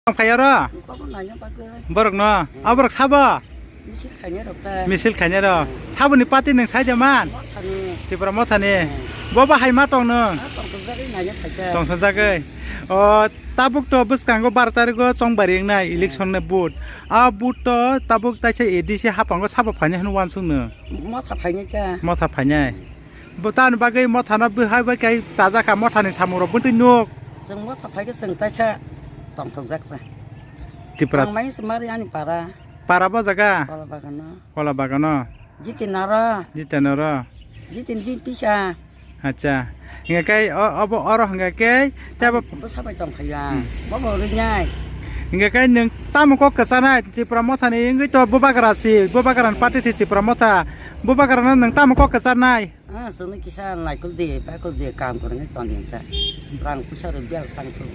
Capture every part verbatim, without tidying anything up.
Tong phai oro? Nokho naina bagwi. Borok no? Aborok sabo? Misil khainai rok ta. Misil khainai rok. Saboni party nwng sai de man? Mothani. Tipra Mothani. Bobo hai ma tong nwng? Ah, tong thokjagwi naina phaikha. Tong thokjagwi. O, tabuk to bwskango bar tarigo chongbari wngnai election ni vote. A vote to tabuk taisa A D C hapango sabo phainai hwnwi uansuk nwng? Motha phainai ta. Motha phainai. Bo tani bagwi mothano bwhai bai kai chajakha mothani samungrok bwtwi nuk. Chwng motha phaikhe chwng taisa tongthokjak ta. Tipra. Tongmani se mari ani para. Para bo jaga? Kola bagano. Kola bagano. Jitin naro. Jitin naro. Jitin din pisa. Acha. Hingke kai o-, obo oro hingke kai tei abo. Bwsa bai tong phaiya. Hmm. Bobo rinai. Hingke kai nwng tamo kok kwchanai Tipra Mothani wngwi to Bubagra si, Bubagra party si Tipra Motha. Bubagra no nwng tamo kok kwchanai? Ah, chwngno kisa naikol de, baikol de, kam kwrwngwi tongdi ta. Rang puisa rw bel tang thung.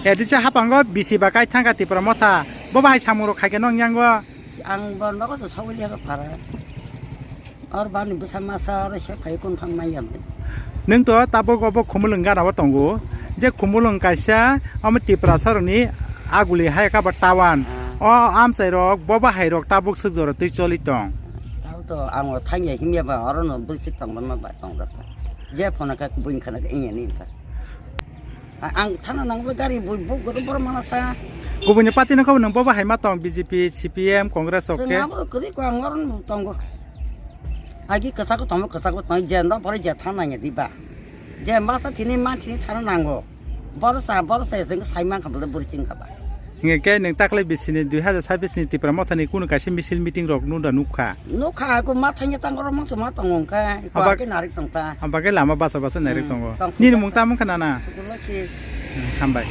A D C hapango bisi ba kai thangkha Tipra Motha. Bo bahai samung rok khaikhe nong yango. Ang bo nogo se sogwi liya para. Or bani bwsa masa oro se phai kun thang mai yam. Nwng to tabuk obo Khumulwng gana o tongo. Je Khumulwng kaisa omo Tiprasa rokni aguli hai kha ba tawan. Ah. O amchai rok bo bahai rok tabuk swk jora twi choli tong. Tao to ang o thangya himya ba oro no bwswk tong ban ma ba tong da. Je phone ka buin khana ka inya ni ta. A-, ang thana nanglo gari bui buk guru bor mana sa. Kubuni party no kabo nang bo bahai ma tong B J P, C P M, Congress ok. Chwng abo kwrwi ko ang oron tongo. Agi kwchak tongo, kwchak tongo, je no pore je thana nge diba. Je masa thini man thini thana nango. Bor sa, bor sa jeng sai man khabla bur ching khaba. Nge ke nang takle bisini dui hajar sabis ni Tipra Mothani kunu kaisa misil meeting rok nunda nukha. Nukha ko ma thangya tangoro mangso ma tongo kha. Ko Abak- ake narik tong ta. Abagwi lama basa basa nairek Hmm, tongo. Tong Nini kha. Mung tamo wngkha nana? Sukul laki. Hmm, hambai.